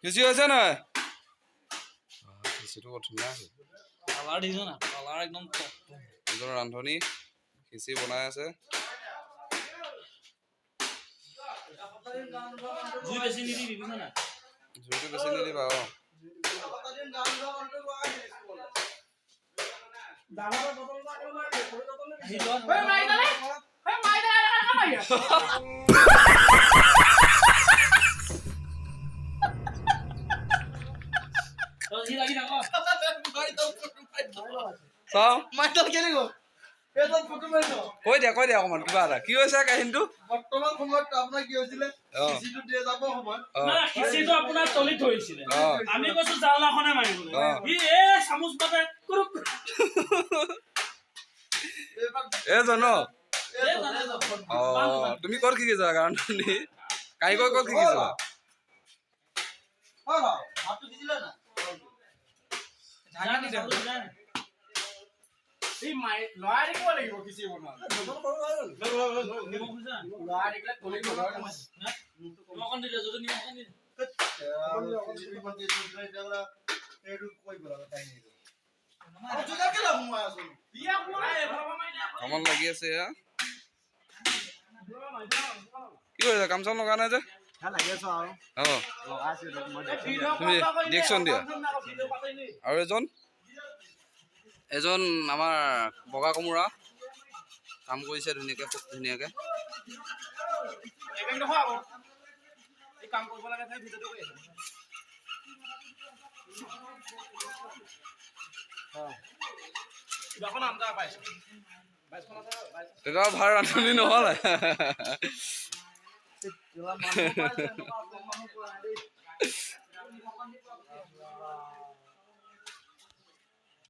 খিচি হৈছে নাই? খিচিটো বৰ ধুনীয়া হৈছে। কালাৰ দিছ না, কালাৰ একদম টপ। এজন ৰান্ধনী খিচি বনাই আছে। জুই বেছি নিদিবি, বুজিছ নাই? জুইটো বেছি নিদিবা। অঁ। আহি লোৱা। তই সি লাগি থাক। চাওঁ। মাইডাল কেলে গ'ল? এইডাল ফটো মাৰিছ। কৈ দিয়া, কৈ দিয়া অকণমান কিবা এটা। কি হৈছে কাহিনীটো? বৰ্তমান সময়ত আপোনাৰ কি হৈছিলে? অ। খিচিটো দিয়ে যাব সময়ত। অঁ। না, খিচিটো আপোনাৰ তলিত ধৰিছিলে। আমি কৈছো জালনাখনে মাৰিবলৈ। সি এই চামুচ পাতে কুৰুক। এইবাৰ এইজন ন? এইজন, এইজন। অঁ, তুমি ক'ত শিকিছা? ৰান্ধনী কাৰিকৰ ক'ত শিকিছা? হয়, হয়। ভাতটো দিছিলে না? জানে, চামুচ জানে। লৰাই থাকিব লাগিব খিচিৰি বনোৱা। নিমখ হৈছে নাই? লৰাই থাকিলে তলি নধৰে নহয়। হা? নিমখ অকণ দি দে, য'তে নিমখ অকণ দি দে। এইটো কৰিব লাগে কাহিনীটো। আৰু জোগাৰ কেলে সোমোৱাই আছো? বিয়া সোমোৱা নাই, এইফালৰ পৰা মাৰি দে। কামত লাগি আছে। এয়া কি কৰিছা? কাম চাম লগা নাই যে? লাগি আছো আৰু। অঁ। লগাইছো মই। তুমি ডিৰেকশ্যন দিয়া। আৰু এজন এজন আমাৰ বগা কোমোৰা কাম কৰিছে ধুনীয়াকৈ, খুব ধুনীয়াকৈ। কাম কৰিব লাগে, ভিডিঅ'টো কৰি আছে। কিবাখন আঞ্জা পাইছো। তেতিয়া ভাল ৰান্ধনি নহ'লে। মানুহ পাইছে, এনেকুৱা মানুহ পোৱা নাই দেই।